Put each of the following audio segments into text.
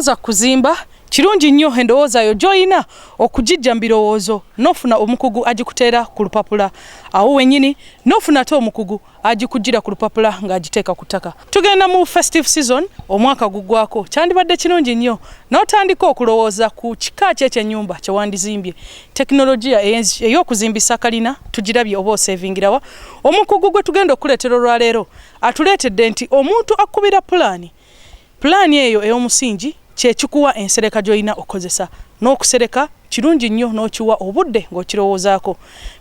Bw'olowooza ku kuzimba, kirungi nnyo endowooza yo gy'olina okugiggya mu birowoozo n'ofuna omukugu agikuteera ku lupapula awo wennyini n'ofuna ate omukugu agikuggyira ku lupapula ng'agiteeka ku ttaka. Tugenda mu festive season, omwaka guggwako, kyandibadde kirungi nnyo n'otandika okulowooza ku kika ki eky'ennyumba kye wandizimbye. Tekinologiya ey'okuzimbisa kalina tugirabye oba oseevingirawa. Omukugu gwe tugenda okukuleetera olwaleero atuleetedde nti omuntu akubira pulaani, pulaani eyo ey'omusingi kye kikuwa ensereka gy'olina okukozesa n'okusereka kirungi nnyo n'okiwa obudde ng'okirowoozaako.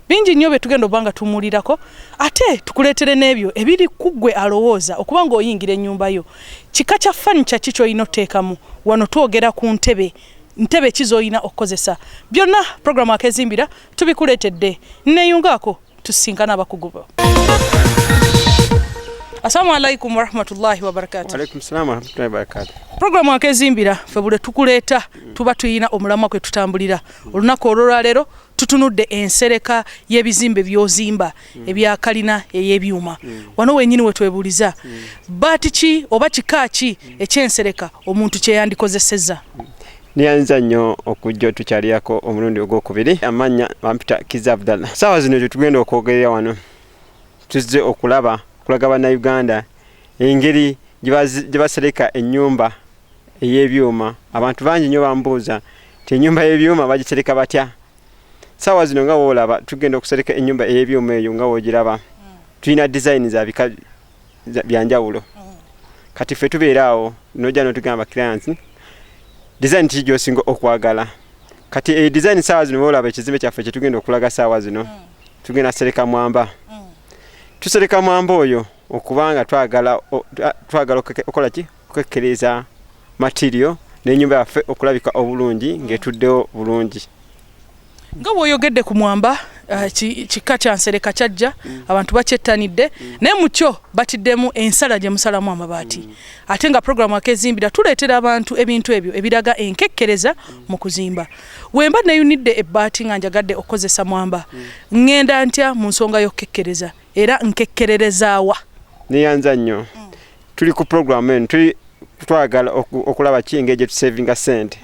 Bingi nnyo bye tugenda okuba nga tumuwulirako ate tukuleetere n'ebyo ebiri ku ggwe alowooza okuba ng'oyingira ennyumba yo. Kika kya fanica ki ky'olina oteekamu? Wano twogera ku ntebe, ntebe ki z'olina okukozesa? Byonna puroguramu Akezimbira tubikuleetedde. Nneeyungaako tusisinkane abakugu bo. Assalamu alaikum warahmatullahi wabarakatuh. Alaikum salam warahmatullahi wabarakatuh. Programu Akezimbira ffe buli tukuleeta tuba tuyina omulamwa kwe tutambulira. Olunaku olwolwaleero tutunudde ensereka y'ebizimbe by'ozimba ebya kalina ey'ebyuma. Wano wennyini we twebuuliza baati ki oba kika ki ekyensereka omuntu kye yandikozesezza. Niyanza nnyo okujja otukyalirako omulundi ogwokubiri. Amannya bampita Kiza Abdallah. Saawa zino tetugenda okwogerera wano, tuzze okulaba okulaga Bannayuganda engeri gye basereka ennyumba ey'ebyuma. Abantu bangi nnyo bambuuza nti ennyumba y'ebyuma bagisereka batya? Saawa zino nga woolaba tugenda okusereka ennyumba ey'ebyuma eyo nga woogiraba. Tulina design za bika byanjawulo. Kati ffe tubeera awo nojja n'otugamba clients design ki gy'osinga okwagala. Kati eyo design saawa zino woolaba ekizimbe kyaffe kye tugenda okulaga saawa zino, tugenda sereka mwamba. Tusereka mwamba oyo okubanga twagala okukola ki? Okukekkereza material n'ennyumba yaffe okulabika obulungi ng'etuddewo bulungi. Nga bw'oyogedde ku mwamba, kika kya nsereka kyajja, abantu bakyettanidde, naye mu kyo batiddemu ensala gye musalamu amabaati. Ate nga puroguramu Akezimbira tuleetera abantu ebintu ebyo ebiraga enkekkereza mu kuzimba. Wemba neyunidde ebbaati nga njagadde okukozesa mwamba, ŋŋenda ntya mu nsonga y'okukekkereza era nkekkererezaawa? Neyanza nnyo. Tuli ku puroguramu eno, tuli twagala okulaba ki engeri gye tusevinga ssente.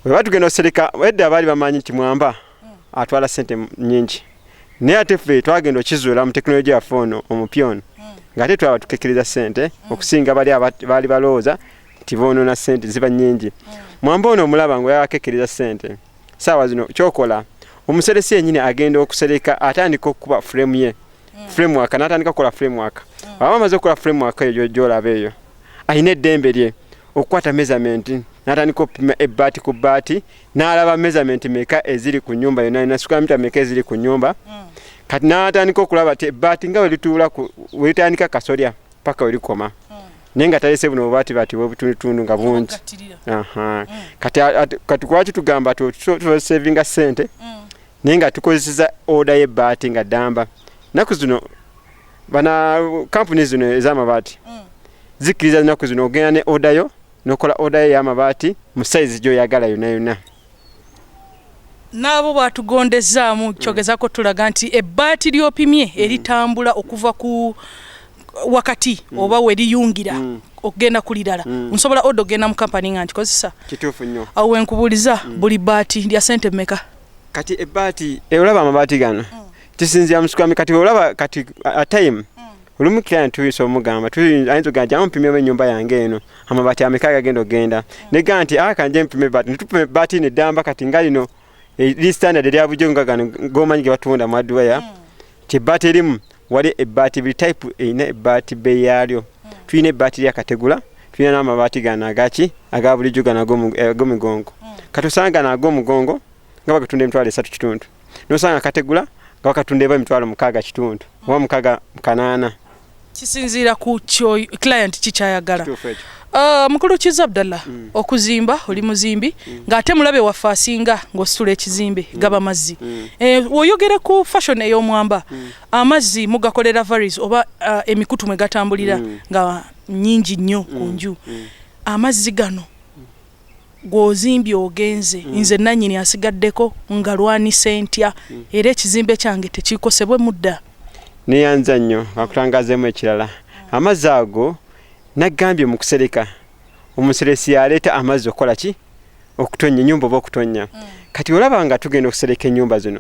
Bwe tugenda osereka, edda baali bamanyi nti mwamba atwala ssente nnyingi, naye ate ffe twagenda okizuula mu tekinologiya yaffe ono omupya ono, ng'ate twaba tukekkereza ssente okusinga bali baali balowooza nti boonoona ssente ziba nnyingi. Mwamba ono omulaba nga yakekkereza ssente. Saawa zino kyokola omuseresi yennyini agenda okusereka, atandika okukuba frame ye, framework, n'atandika okukola framework. Aba amaze okukola framework eyo gy'olaba eyo, alina eddembe lye okukwata measurement n'atandika okupima ebbaati ku bbaati, n'alaba measurement meka eziri ku nnyumba yonna yonna, square meter meka eziri ku nnyumba. Kati n'atandika okulaba ti ebbaati nga welituula welitandika kasolya paka welikoma, naye nga talese buno obubaati baati bwebutundutundu nga bungi. Kati kwaki tugamba tusevinga ssente naye nga tukozeseza oda y'ebbaati nga ddamba. Nnaku zino bana kampuni zino ez'amabaati zikkiriza nnaku zino ogenda ne oda yo n'okola oda yo ey'amabaati mu sayizi gy'oyagala yonna yonna. N'abo batugondezaamu kyogezako tulaga nti ebbaati ly'opimye eritambula okuva ku wakati oba we liyungira okugenda ku lirala, nsobola oda okugenda mu kampani nga nkikozesa. Kituufu nnyo. Awo wenkubuuliza, buli bbaati lya ssente mmeka? Kati ebbaati, olaba amabaati gano kisinziira mu square. Kati olaba kati a time olumu client tuyinza omugamba, ayinza okugamba jangu mpimemu ennyumba yange eno amabaati ameka agagenda okugenda, negamba nti kanje mpime ebbaati, netupima ebbaati neddamba. Kati nga lino eri standard erya bulijjo nga gano gomanyi ge batunda mu hardware, ti ebbaati erimu wali ebbaati buli type erina ebbaati bbeeyi yaalyo. Tulina ebbaati lyakategula, tulina n'amabaati gano agaki aga bulijjo gano ag'omugongo. Kati osanga gano ag'omugongo nga bagatunda 3,500, nosanga kategula nga bakatunda eba 6,500 oba 6,800. Kisinziira ku kyo client kikyayagala. Mukulu Kiza Abdallah, okuzimba oli muzimbi, ng'ate mulabe waffe asinga ng'ositula ekizimbe gaba mazzi. Oyogere ku fashion ey'omwamba, amazzi mugakolera varies oba emikutu mwe gatambulira nga nnyingi nnyo ku nju. Amazzi gano gw'ozimbye ogenze, nze nannyini asigaddeko nga lwanise ntya era ekizimbe kyange tekikosebwe mudda? Neyanza nnyo akutangazeemu ekirala. Amazzi ago nagambye mu kusereka Omuseresi yaleeta amazzi okukola ki? Okutonnya ennyumba oba okutonnya. Kati olaba nga tugenda okusereka ennyumba zino,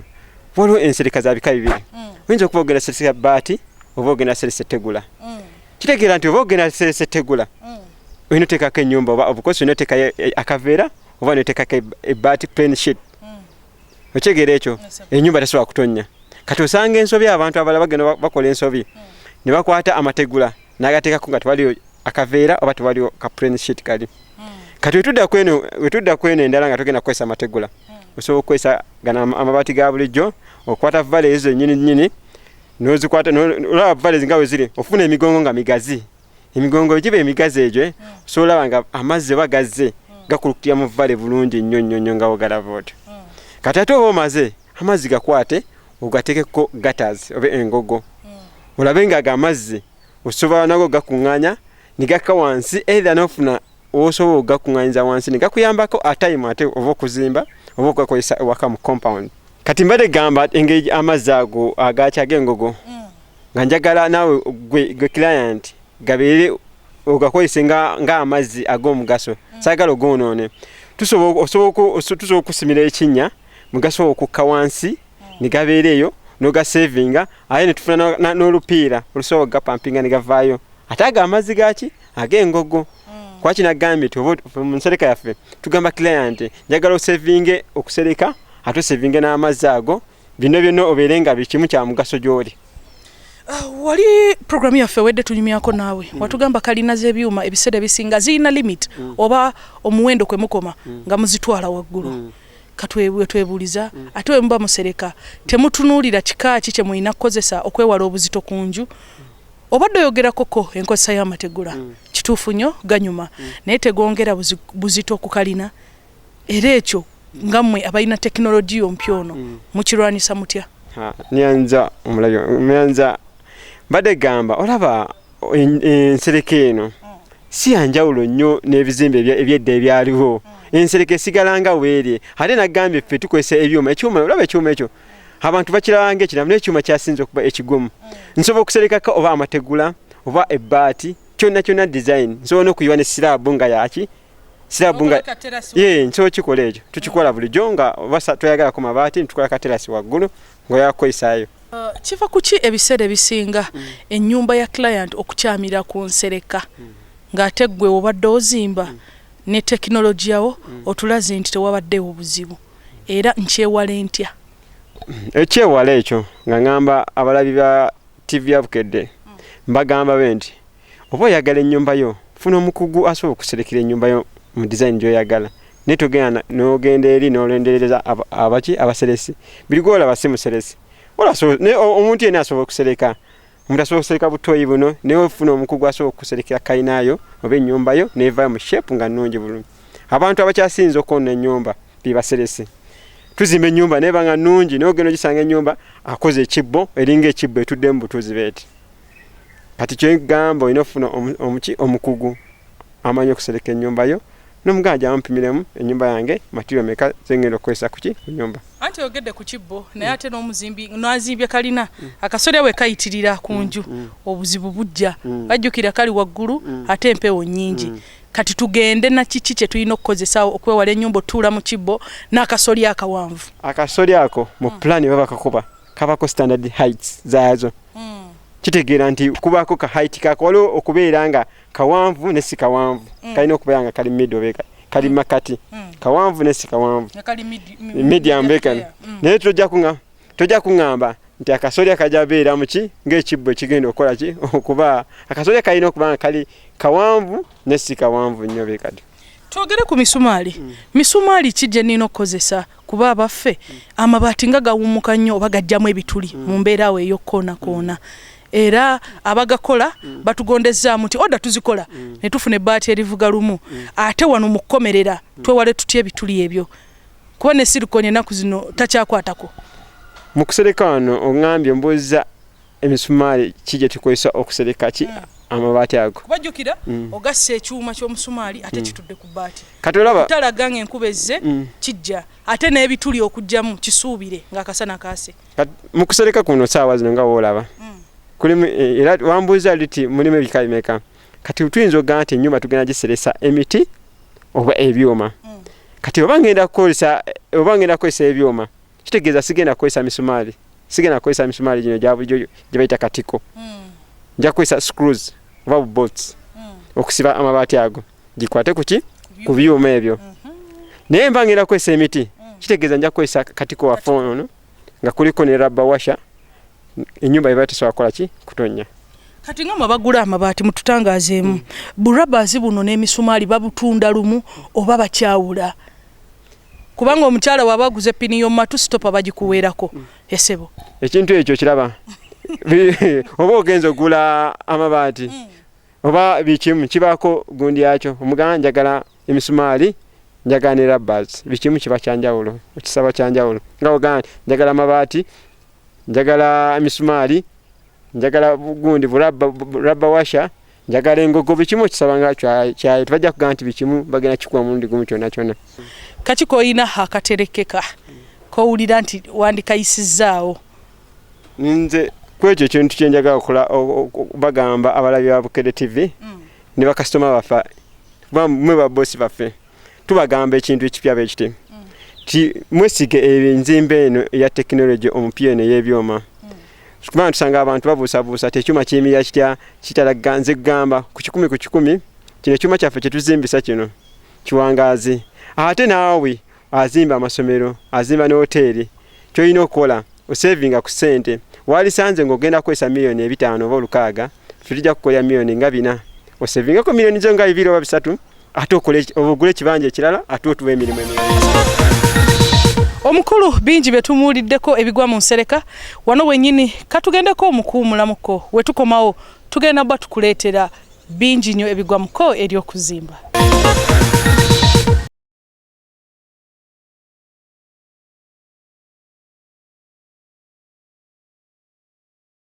waliwo ensereka za bika bibiri. Oyinza okuba ogenda seresa bbaati oba ogenda seresa ettegula. Kitegeera nti oba ogenda seresa ettegula, olina oteekako ennyumba oba obukosi, olina oteekayo akaveera oba noteekako ebbaati plain sheet. Okitegeera ekyo? Ennyumba tesobola kutonnya. Kati osanga ensobi, abantu abalala bagenda bakola ensobi ne bakwata amategula n'agateekako nga tewaliyo akaveera oba tewaliwo ka plain sheet kali. Kati wetudda kweno endala nga togenda kukozesa amategula, osobola okukozesa gano amabaati ga bulijjo, okwata vale ezo nyini nyini nozikwata, olaba vale nga weziri, ofuna emigongo nga migazi. Emigongo giba emigazi egyo, osobola olaba nga amazzi oba gazze gakulukutira mu vale bulungi nnyo nnyo nnyo nga wogalaba otyo. Kati ate oba omaze, amazzi gakwate ogateekeko gutters oba engogo, olabe nga ago amazzi osobola nago gakuŋŋaanya ne gakka wansi, either n'ofuna osobola okugakuŋŋaanyiza wansi ne gakuyambako atime ate oba okuzimba oba okugakozesa ewaka mu compound. Kati mbadde gamba engeri amazzi ago agaki ag'engogo, nga njagala naawe gwe client gabeere ogakozese ng'amazzi ag'omugaso, saagala ogoonoone. Tusobola okusimira ekinnya mugasobola okukka wansi ne gabeera eyo n'ogasevinga, ate ne tufuna n'olupiira olusobola okugapampinga ne gavaayo ate ago amazzi gaki ag'engogo. Kwaki nagambye nti oba mu nsereka yaffe tugamba client, njagala osevinge okusereka ate osevinge n'amazzi ago, bino byonna obeere nga bikimu kya mugaso gy'oli. Wali programu yaffe wedde tunyumyako naawe, watugamba kalina z'ebyuma ebiseera ebisinga zirina limit oba omuwendo kwe mukoma nga muzitwala waggulu. Katwebwe twebuuliza, ate we muba musereka temutunuulira kika ki kye mulina kukozesa okwewala obuzito ku nju? Obadde oyogerako ko enkozesa y'amategula, kituufu nnyo ganyuma, naye tegongera buzito ku kalina? Era ekyo nga mmwe abalina tekinologiya ompya ono mukirwanisa mutya? Nyanza omulabi, nyanza mbadde gamba olaba ensereka eno si yanjawulo nnyo n'ebizimbe ebyedda ebyaliwo. Ensereka esigala nga weeri. Ate nagambye ffe tukozesa ebyuma. Ekyuma, olaba ekyuma ekyo abantu bakiraba nga ekiramu, naye ekyuma kyasinze okuba ekigumu. Nsobola okuserekako oba amategula oba ebbaati, kyonna kyonna design. Nsobola n'okuyiwa ne slab nga yaki slab nga ye nsobola okikola ekyo. Tukikola bulijjo nga oba toyagalako mabaati, nitukola ka terrace waggulu ng'oyagala kukozesaayo. Kiva kuki ebiseera ebisinga ennyumba ya client okukyamira ku nsereka, ng'ate ggwe obadde ozimba ne tekinologiyawo otulaze nti tewabaddeewo buzibu? Era nkyewale ntya? Ekyewala ekyo, nga ŋŋamba abalabi ba TV ya Bukedde, mbagamba be nti oba oyagala ennyumba yo, funa omukugu asobola okuserekera ennyumba yo mu design gy'oyagala, naye togenda n'ogenda eri n'olendereza abaki abaseresi. Biri gwolaba si museresi, naye omuntu yenna asobola okusereka. Omuntu asobola okusereka butoyi buno, naye ofuna omukugu asobola okuserekera kalinayo oba ennyumba yo n'evaayo mu shape nga nnungi bulungi. Abantu abakyasinze okwonona ennyumba be baseresi. Tuzimba ennyumba naye banga nnungi, naye ogenda ogisanga ennyumba akoze ekibbo, eringa ekibbo etuddemu butuuzi beeti. Kati kyengamba, olina okufuna omuki omukugu amanyi okusereka ennyumba yo, n'omugamba gyamupimiremu ennyumba yange material meka zengenda okukozesa kuki ku nyumba. Anti oyogedde ku kibbo, naye ate n'omuzimbi n'azimbye kalina, akasolya bwe kayitirira ku nju obuzibu bujja. Bajjukira kali waggulu ate empewo nnyingi. Kati tugende na kiki kye tulina okukozesa okwewala ennyumba otuula mu kibbo n'akasolya akawanvu? Akasolya ako mu plan baba kakuba kabako standard heights zaazo. Kitegeera nti kubaako ka height kako, waliwo okubeera nga kawanvu ne si kawanvu. Kalina okubeera nga kali middle oba kali makati, kawanvu ne si kawanvu, medium bekano. Naye tojja kuŋŋamba nti akasolya kajja beera muki ng'ekibbo ekigenda okukola ki, okuba akasolya kalina okuba nga kali kawanvu ne si kawanvu nnyo bekati. Twogere ku misumaali. Misumaali ki gye nnina okukozesa? Kuba abaffe amabaati nga gawummuka nnyo oba gajjamu ebituli mu mbeera awo ey'okukoonakoona, era abagakola batugondezaamu nti oda tuzikola ne tufuna ebbaati erivuga lumu. Ate wano mu kukomerera twewale tutya ebituli ebyo, kuba ne silicone ennaku zino takyakwatako? Mu kusereka wano oŋŋambye mbuuza emisumaali ki gye tukozesa okusereka ki amabaati ago. Kubajjukira ogassa ekyuma ky'omusumaali ate kitudde ku bbaati. Kati olaba talaga ng'enkuba ezze kijja ate n'ebituli okugjamu kisuubire ng'akasana kaase. Mu kusereka kuno saawa zino nga woolaba kulimu era wambuuza liti mulimu ebika bimeka. Kati tuyinza okugamba nti ennyumba tugenda giseresa emiti. Oba ebyuma. Kati oba ngenda kukozesa, oba ngenda kukozesa ebyuma, kitegeeza sigenda kukozesa misumaali, sigenda kukozesa misumaali gino gya bulijjo gye bayita katiko. Nja kukozesa screws oba bolts okusiba amabaati ago gikwate kuki ku byuma ebyo. Naye mba ngenda kukozesa emiti, kitegeeza nja kukozesa katiko waffe ono nga kuliko ne rubber washer, ennyumba eba tesobola kukola ki kutonnya. Kati nga mwe bagula amabaati, mututangaazeemu, bu rubbers buno n'emisumaali babutunda lumu oba bakyawula? Kubanga omukyala waba aguze pini y'omumatu, stopper bagikuweerako, esebo. Ekintu ekyo kiraba oba ogenza ogula amabaati oba bikimu kibaako gundi yakyo, omugamba njagala emisumaali, njagala ne rubbers, bikimu kiba kyanjawulo, okisaba kyanjawulo. Nga ogamba nti njagala amabaati, njagala emisumaali, njagala gundi rubber washer, njagala engogo, bikimu okisaba nga kyayo. Tebajja kugamba nti bikimu bagenda kikuwa mulundi gumu kyonna kyonna. Kaki koyina akaterekeka kowulira nti wandikayisizzaawo? Nze kwekyo ekintu kyenjagala okukola, bagamba abalabi ba Bukedde TV ne bakasitoma baffe, kuba mwe babosi baffe, tubagamba ekintu ekipya bwe kiti ti mwesige enzimba eno eya tekinologi omupya eno ey'ebyuma, kubanga tusanga abantu babuusabuusa ti ekyuma kiyimirira kitya, kitalaga. Nze kugamba ku 100% kino ekyuma kyaffe kyetuzimbisa kino kiwangaazi. Ate naawe azimba amasomero, azimba ne hoteeri, kyolina okukola osevinga ku ssente. Walisanze ng'ogenda kukozesa 5 miliyoni oba 6, ffe tujja kukolera 4 miliyoni, osevingako miliyoni zo nga 2 oba 3, ate ogule ekibanja ekirala, ate otuwa emirimu emirala. Omukulu, bingi bye tumuwuliddeko ebigwa mu nsereka wano wennyini. Katugendeko omukuwumulamuko, we tukomawo tugenda bba tukuleetera bingi nnyo ebigwa muko ery'okuzimba.